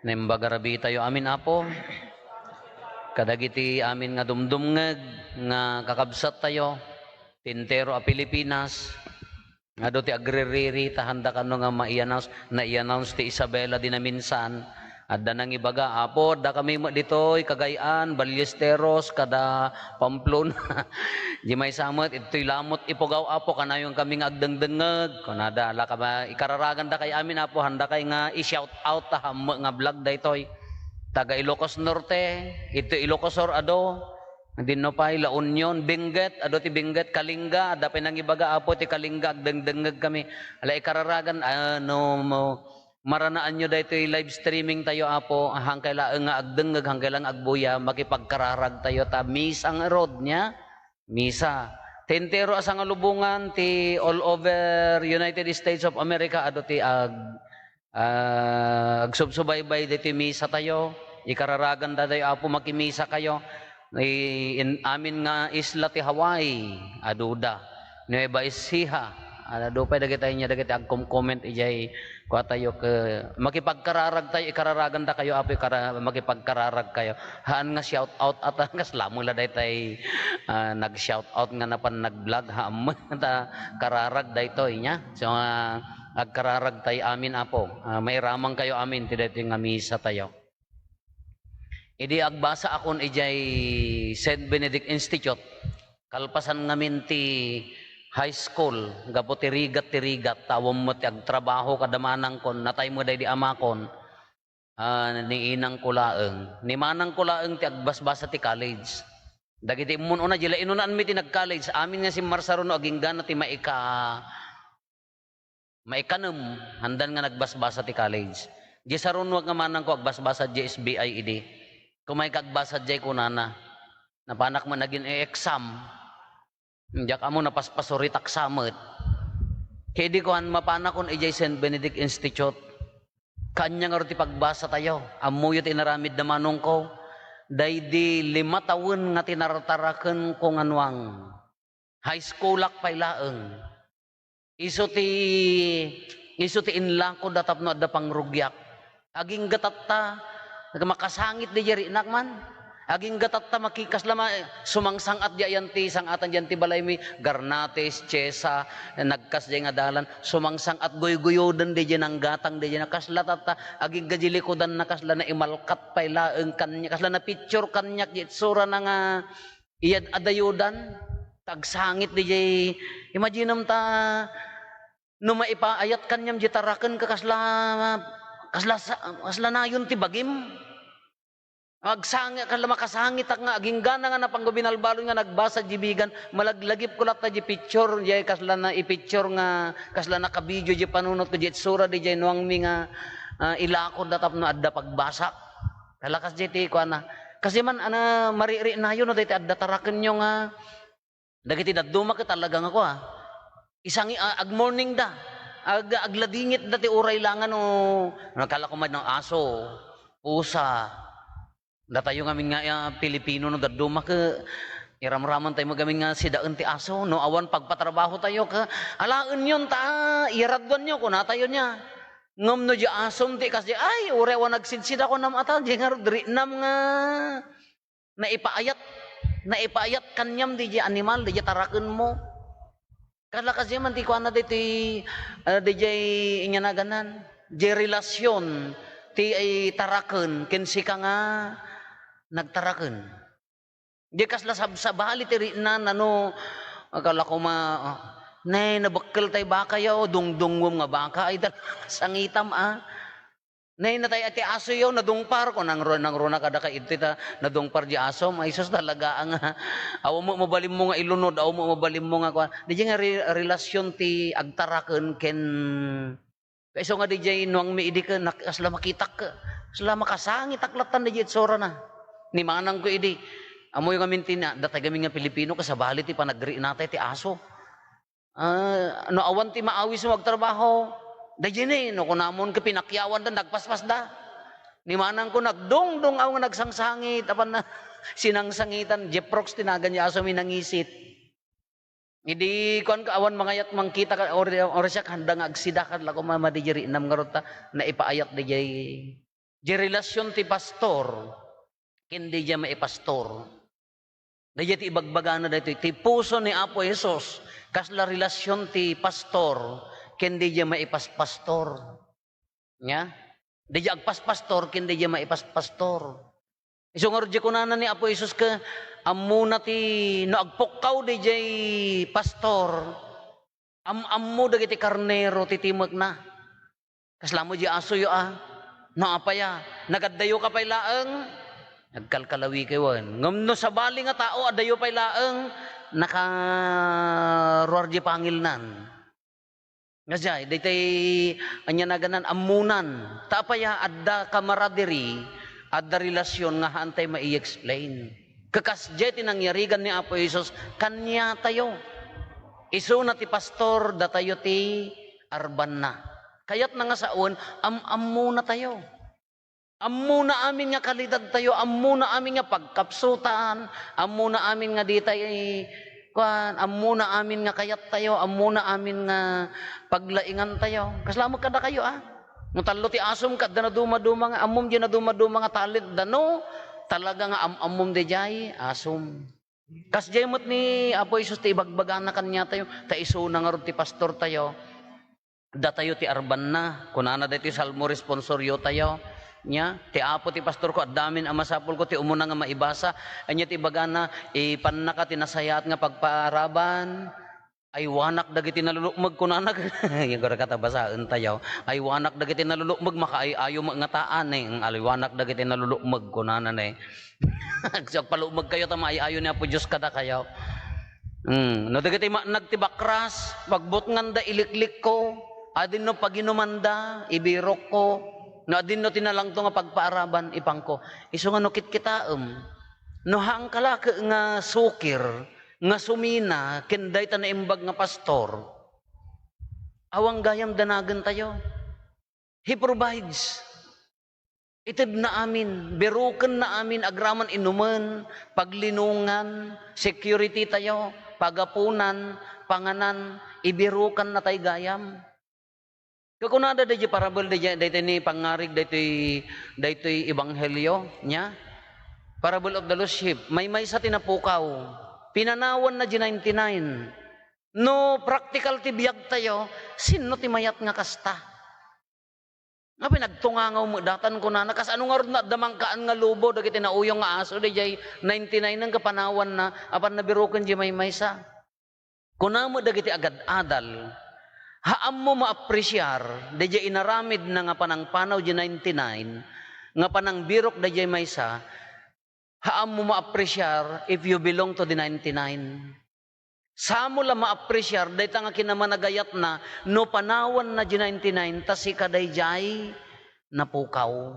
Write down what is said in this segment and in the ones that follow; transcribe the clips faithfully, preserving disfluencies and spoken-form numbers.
Naimbag a rabii tayo amin, Apo, kadagiti amin nga dumdumngeg nga kakabsat tayo ti entero a Pilipinas. Adu ti agririri, ta handa kano nga mai-announce, nai-announce ti Isabela di naminsan. Adda nangibaga, "Apo, adda kami met ditoy, Cagayan, Ballesteros, kada Pamplona." Di maysa met, "Itoy lamot ipugaw, Apo, kanayon kami nga agdengdengngeg." Kunada, "Ala ka ba, ikararaganda kay amin, Apo, handa kay nga i-shout out ta hammo nga vlog daytoy." Taga Ilocos Norte, ito Ilocos Sur adu. Dinno pay, La Union, Benguet, adu ti Benguet, Kalinga, adda pay nangibaga, "Apo, ti Kalinga, agdengdengngeg kami." Ala, ikararagan, ano mo, maranaanyo daytoy live streaming tayo, Apo, hangkay laeng nga agdengngeg, hangkay laeng agbuya, makipagkararag tayo, ta misa ngarud, nia? Misa. Ti entero a sangalubongan, ti all over United States of America, adu ti ag-, ah, agsubsubaybay ditoy misa tayo, ikararaganda tayo, Apo, makimisa kayo. I-, in-, amin nga isla ti Hawaii, aduda. Nueva Ecija, adu pay dagiti ania, dagiti agkom-comment idiay kua tayo ke, makipagkararag tayo, ikararaganda kayo, Apo, ikara-, makipagkararag kayo. Haan nga shout out at kasla mo la daytay, ah, nag-shout out nga napan nag-vlog, haan mo ta kararag daytoy, nia? So, ah, agkararag tayo amin, Apo. Ah, mairamang kayo amin ti daytoy nga misa tayo. Idi agbasa akon idiay Saint Benedict Institute, kalpasan ngamin ti high school, gapu ti rigat ti rigat, ta awan met ti agtrabaho kada manangkon, natay met daydi amakon, ah, ni inangko laeng. Ni manangko laeng ti agbasbasa ti college. Dagiti immun-una, di la inunanmi ti nag-college, amin nga simmarsaruno, aginggana ti maika-, maikanem, handan nga nagbasbasa ti college. Di sarunoak nga manangko agbasbasa di S B I idi. Kumaika agbasa diay kunana. Napanak man nagin-e-exam. Diak ammo napaspasuritak sa met. Ket idi kuan, mapanakon idiay Saint Benedict Institute. Kaanya ngarud ti pagbasa tayo. Ammoyo ti inaramid da manongko. Daydi lima tawen nga tinartarakenko nga nuang. High schoolak pay laeng. Isu ti, isu ti inlakod da tapno adda pangrugiak. Agingga tatta, makasangit di jay rinak man. Agingga tatta, maki-, kasla ma-, sumangsang-at di ayan ti sang-atan diyan ti balaymi, Garnates, Chiesa, nagkas jay nga dalan, sumangsang-at guyguyoden di jay nanggatang di jay na kasla tatta, agingga di likudan na kasla naimalkat pay laeng kaniak, kasla napicture kaniak di itsurana nga iyad-adayodan, tagsangit di jay, imaginem ta, no maipaayat kaniam di taraken ka kasla, kasla sa-, kasla nayon ti bagim. Agsangi-, kasla makasangitak nga aginggana nga napanggo binalbalon nga nagbasa di bigan, malaglagipko latta di picture, di kasla na i-picture nga, kasla nakabidio di panunotko di itsura di jay nuangmi nga, ah, ilakod da tapno adda pagbasa. Kalakas di ti kuana. Kasi man, ana, mariri nayon no dayta adda tarakenyo nga, dagiti dadduma ket talaga nga kua, isangi-, a-, agmorning da, ag-, agladingit da ti uray langan no, no, kala ko man no aso, pusa. Datayo ngamin nga, ah, Pilipino no dadduma ket iramraman tayo ngamin nga sidaen ti aso, no awan pagpatrabaho tayo ket alaenyon ta, ah, iyaraduanyo, kunatayo nia. Ngem no di asom ti kas di, ay, uray awan nagsidsida, kunam ata, di ngarud riinam nga naipaayat, naipaayat kaniam di jay animal, di jay tarakenmo. Kala kasi man ti kuana ditoy, ah, di jay inyanagan, di relasyon ti, ay, taraken ken sika nga nagtaraken. Di kasla sabsabali ti rinan, ano, kala ko ma-, ah, nay, nabekkel tay baka yaw, dungdungwem nga baka, ay, tal-, sangitam, ah. Nay, natay ti aso yaw, nadungpar, ko nangru-, nangruna kada ka iti ta, nadungpar di aso, ay, sus, talaga, nga, awan mo mabalinmo nga ilunod, awan mo mabalinmo nga kuan. Di nga re-, relasyon ti agtaraken ken Kaiso nga di jay nuangmi idi ken nak-, kasla makitak, kasla makasangitak lattan di jay itsurana. Ni manangko idi, ammoyo ngamin ti na, datay gamin nga Pilipino, kasabali ti panagriinatay ti aso. Ah, no awan ti maawis mo agtrabaho, dayjay ni, no kunamon ket pinakyawan da, nagpaspas da. Ni manangko nagdungdung aw nga nagsangsangit, apan na, sinangsangitan, Jeff Rocks ti nagan jay aso mi nangisit. Idi kuan ka, awan mangayat mangkita ka, or, or siak, handa nga agsida ka, lako mama di jay riinam ngarud ta, naipaayat di jay Di relasion ti pastor, ken di dia maipastor. Daydiay ti ibagbagana daytoy, ti puso ni Apo Jesus, kasla relasion ti pastor, ken di dia maipaspastor. Nya? Di dia agpaspastor, ken di dia maipaspastor. Isu ngarud di kunana ni Apo Jesus ket, ammona ti, no agpukkaw di jay pastor, am-ammo dagiti karnero ti timekna. Kasla mo di asoyo a? No apay a, nagaddayo ka pay laeng, nagkalkalawi kayo wen. Ngem no sabali nga tao, addayo pay laeng, nakaruar di pangilnan. Nga jay, daytay, anya naganan, ammunan. Ta apay a, adda camaraderie, adda relasion nga haantay mai-explain. Kakasdiay ti nangyarigan ni Apo Jesus, kaniatayo. Isuna ti pastor, datayo ti arbanna. Kayatna nga sawen, am-ammonatayo. Ammona amin nga kalidadtayo, ammona amin nga pagkapsutan, ammona amin nga ditay, kuan, ammona amin nga kayattayo, ammona amin nga paglaingantayo. Kasla met kadakayo, a? No tallo ti asom ket adda nadumaduma nga, ammom di nadumaduma nga talent da, no? Talaga nga am-ammom daydiay asom. Kasdiay met ni Apo Jesus ti ibagbagana kaniatayo, ta isuna ngarud ti pastortayo. Datayo ti arbanna. Kunana daytoy Salmo responsoriotayo. Nya, ti Apo ti pastorko, adda amin a masapulko, ti umuna nga maibasa. Anya ti ibagana, ipannaka ti nasayaat nga pagpaaraban. Aywanak dagiti nalulukmeg, kunana. Nya, gura kata basaentayo. Aywanak dagiti nalulukmeg, makaay-ayo met nga taan, eh. Aywanak dagiti nalulukmeg, kunana, ne. Agpalukmegkayo ta maay-ayo ni Apo Dios kadakayo. Hmm, no dagiti maannag ti bakras, pagbutnganda iliklikko, adinno paginumanda, ibirokko, no adinno ti nalangto nga pagpaaraban, ipangko. Isu nga no kitkitaem, no haanka la ket nga sukir, nga sumina, ken dayta naimbag nga pastor, awan gayam danagentayo. He provides. Itedna amin, birokenna amin, agraman inumen, paglinongan, security tayo, pagapunan, panganan, ibirokanna tay gayam. Kakunada daydiay parable daydiay, daytoy ni pangngarig daytoy, daytoy ebanghelio, nya? Parable of the lost sheep. Maymaysa ti napukaw. Pinanawanna di ninety-nine. No practical ti biagtayo, sinno ti mayat nga kasta? Nga pinagtungangaw met datan kunana, kas ano ngarud nga adda mangkaan nga lubo dagiti nauyong nga aso, daydiay ninety-nine nga panawanna, apan nabiroken di maymaysa. Kuna met dagiti agad-adal, ha ammo maapresiar, daydiay inaramidna nga panangpanaw di ninety-nine, nga panangbirok daydiay maysa, ha ammo maapresiar if you belong to the ninety-nine. Samo la maapresiar dayta nga kinamanagayatna no panawanna di ninety-nine ta sika daydiay napukaw.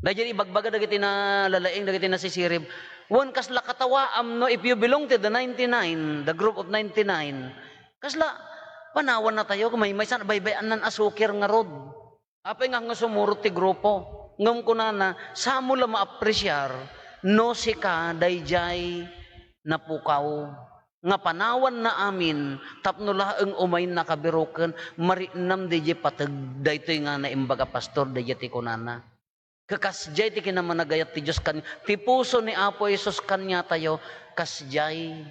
Daydiay ibagbaga dagiti nalalaing, dagiti nasisirib. Wen kasla katawaam no if you belong to the ninety-nine, the group of ninety-nine, kasla panawannatayo, maymaysan, baybay-annan a sukir ngarud. Apay nga, nga sumurot ti grupo? Ngem kunana, samo la maapresiar no sika daydiay napukaw nga panawanna amin tapno laeng umayna kabiroken, mariknam daydiay pateg daytoy nga naimbag a pastor, daydiay ti kunana. Kakasdiay ti kinamanagayat ti Dios kan-, ti puso ni Apo Jesus kaniatayo, kasdiay.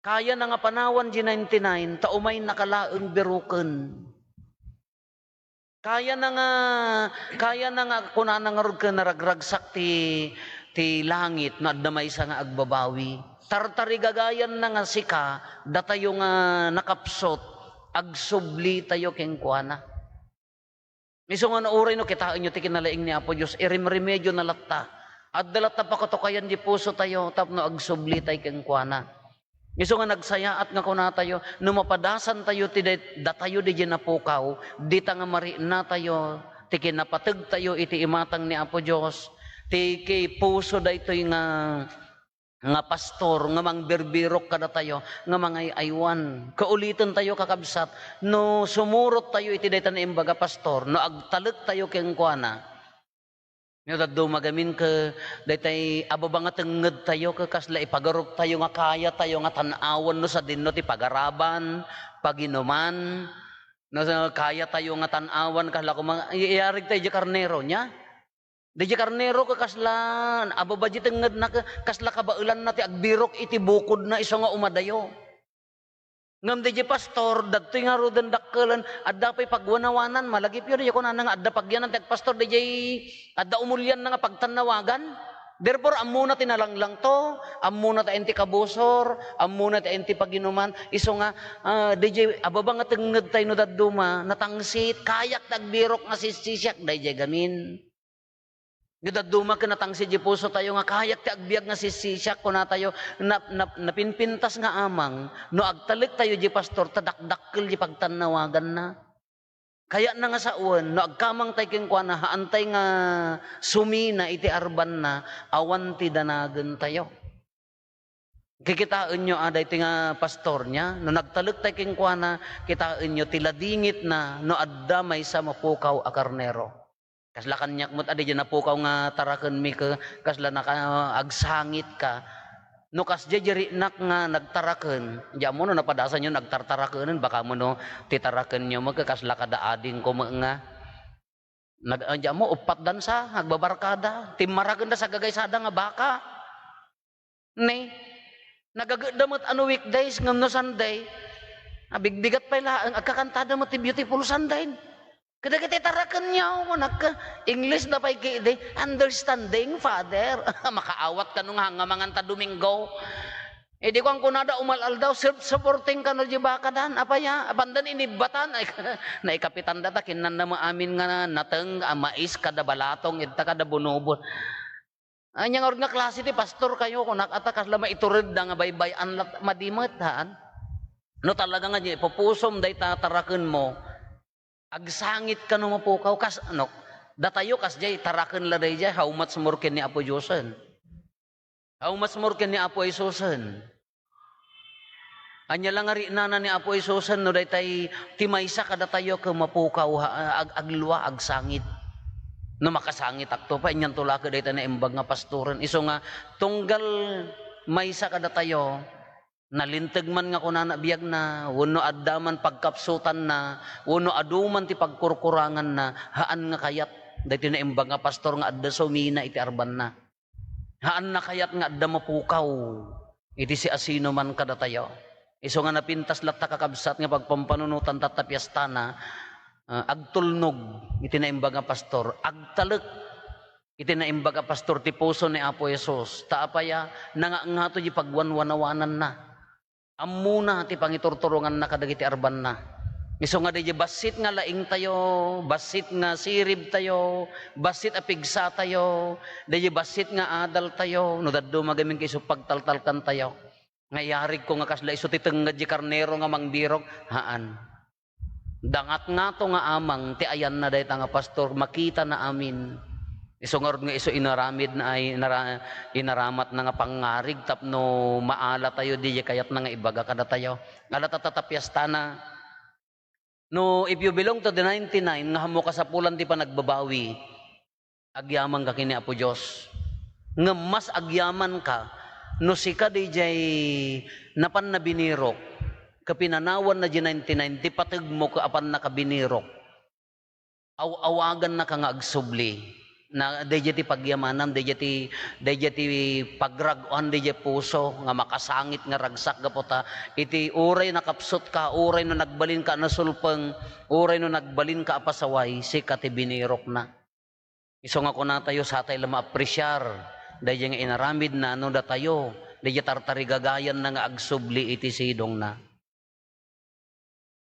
Kayana nga panawan di ninety-nine, ta umaynaka laeng biroken. Kayana nga, kayana nga kunana ngarud ken naragragsak ti, ti langit no adda maysa nga agbabawi. Tartarigagayanna nga sika, datayo nga nakapsut, agsublitayo kenkuana. Isu nga no uray no kitaenyo ti kinalaing ni Apo Dios, irimremediona latta. Adda latta pakatukayan di pusotayo tapno agsublitay kenkuana. Isu nga nagsayaat nga kunatayo, no mapadasantayo ti day-, datayo didiay napukaw, dita nga mariknatayo ti kinapategtayo iti imatang ni Apo Dios, ti ki-, puso daytoy nga nga pastor nga mangbirbirok kadatayo nga mangay-aywan. Kaulitentayo, kakabsat, no sumurottayo iti dayta naimbag a pastor, no agtalektayo kenkuana, no dadduma gamin ket daytay a baba nga tengngedtayo ket kasla ipagaruptayo nga kayatayo nga tan-awen no sadinno ti pagaraban, paginuman, No, sa-, kayatayo nga tan-awan, kasla koma-, i-, iyarig tayo di karnero niya. Di di karnero ka kasla, ababa di tengngedna ka, kasla kabaelanna ti agbirok iti bukodna isu nga umadayo. Ngem di di pastor, dagtoy ngaruden dakkelen, adda pay pagwanawanan, malagipyo, di kunana nga adda pagyanan ti agpastor, di di adda umulyanna nga pagtannawagan. Therefore, ammona ti nalanglangto, ammona ti ayan ti kabusor, ammona ti ayan ti paginuman. Isu nga, ah, di di ababa nga tengnged tayo no dadduma, natangsit, kayak ti agbirok nga sisisiak, daydiay gamin. Di dadduma ken natangsit di puso tayo nga kayak ti agbiag nga sisisiak, kuna tayo, nap-, nap-, napinpintas nga amang, no agtalek tayo di pastor, ta dakdakkel di pagtannawaganna. Kayatna nga sawen, no agkamang tay kenkuana, haantay nga sumina iti arbanna, awan ti danagen tayo. Kikitaenyo, a, daytoy nga pastor niya, no nagtalek tay kenkuana, kitaenyo ti ladingitna no adda maysa mapukaw a karnero. Kasla kaniak met a di napukaw nga tarakenmi ke-, kasla naka-, agsangit ka. No kasdiay di rinak nga nagtaraken, di ammo no napadasanyo nagtartarakenen, baka mo no ti tarakenyo met ke-, kasla kada adingko met nga. Nag-, ah, di ammo, uppat dansa, agbabarkada. Timmarakenda sa gagaysada nga baka. Ne, nagagedda met a no weekdays ngem no Sunday, abigbigat pay laeng, agkakantada met ti Beautiful Sunday. Kadagiti tarakenyo, kunak, English da pay kidi, "Understanding, Father." Makaawat kano nga, nga manganta Domingo. Idi kuan kunada, umal-aldaw, self-supporting kano di bakadan. Apay a, apandan inibbatan. Ay, naikapitan data, kinnanna mo amin nga nateng, a, mais, kada balatong, idta kada bunubon. Anya ngarud nga klase ti pastor kayo, kunak, ata kasla maituredda nga baybay-an lat-, madi met, haan? No talaga nga di, pupusom dayta tarakenmo, agsangit kano mapukaw, kas-, ano, datayo kasdiay, taraken la daydiay, how much more ken ni Apo Diosen? How much more ken ni Apo Jesusen? Ania la nga rinana ni Apo Jesusen no daytay ti maysa kadatayo ket mapukaw, ha, ag-, aglua, agsangit. No makasangitakto pay, anianto la ket dayta naimbag nga pastoren. Isu nga, tunggal maysa kadatayo, nalinteg man nga kunana biagna, wenno adda man pagkapsutanna, wenno adu man ti pagkurkuranganna, haan nga kayat daytoy naimbag nga pastor nga adda sumina iti arbanna. Haanna kayat nga adda mapukaw iti siasinoman kadatayo. Isu nga napintas latta, kakabsat, nga pagpampanunotan tatta piestana, ah, agtulnog iti naimbag nga pastor, agtalek iti naimbag a pastor ti puso ni Apo Jesus. Ta apay a, nangangato di pagwanwanawananna. Ammona ti pangiturturonganna kadagiti arbanna. Isu nga daydiay bassit nga laingtayo, bassit nga siribtayo, bassit a pigsatayo, daydiay bassit nga adaltayo, no dadduma gamin ket isu pagtaltalkantayo. Nga iyarigko nga kasla isu ti tengnged di karnero nga mangbirok? Haan. Dangatngato nga amang ti ayanna dayta nga pastor, makitana amin. Isu ngarud nga isu inaramidna ay inara-, inaramatna nga pangngarig tapno maalatayo diay kayatna nga ibaga kadatayo. Ala ta, ta, ta piestana. No, if you belong to the ninety-nine nga ammo kasapulan ti panagbabawi, agyamanka ken ni Apo Dios. Ngem mas agyamanka no sika daydiay napanna binirok, ket pinanawanna diay ninety-nine ti pategmo ket apannaka binirok. Aw-awagannaka nga agsubli. Na, daydiay ti pagyamanam, daydiay ti, daydiay ti pagrag-oan, daydiay puso nga makasangit nga ragsak gapu ta iti uray nakapsutka, uray no nagbalinka a nasulpeng, uray no nagbalinka a pasaway, sika ti binirokna. Isu nga kunatayo, satay la maapresiar daydiay nga inaramidna no datayo, daydiay tartarigagayanna nga agsubli iti sidongna.